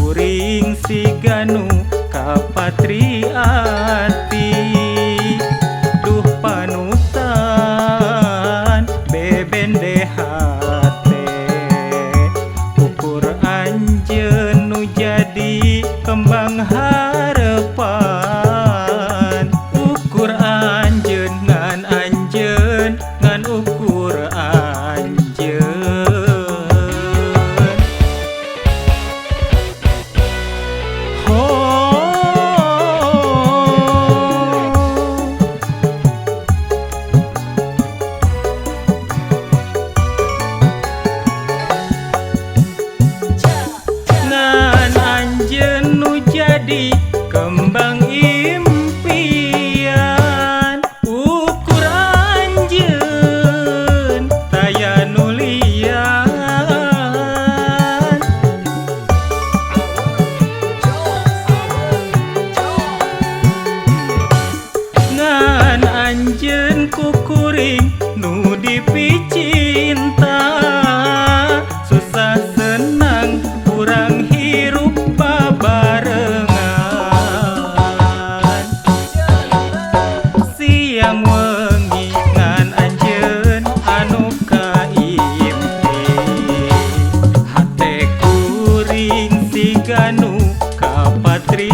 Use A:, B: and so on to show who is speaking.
A: Kuring siganu kapatri ati duh panutan bebende hate ukur anjeun nu jadi kembang harapan ukur anjeun ngan anjeun ngan ukur anjeun. Ngan anjeun nu jadi kembang impian ukur anjeun taya nu lian ngan anjeun ku kuring nu dipicinta susah senang urang hirup babarengan siang wengi ngan anjeun anu kaimpi hate kuring siganu kapatri.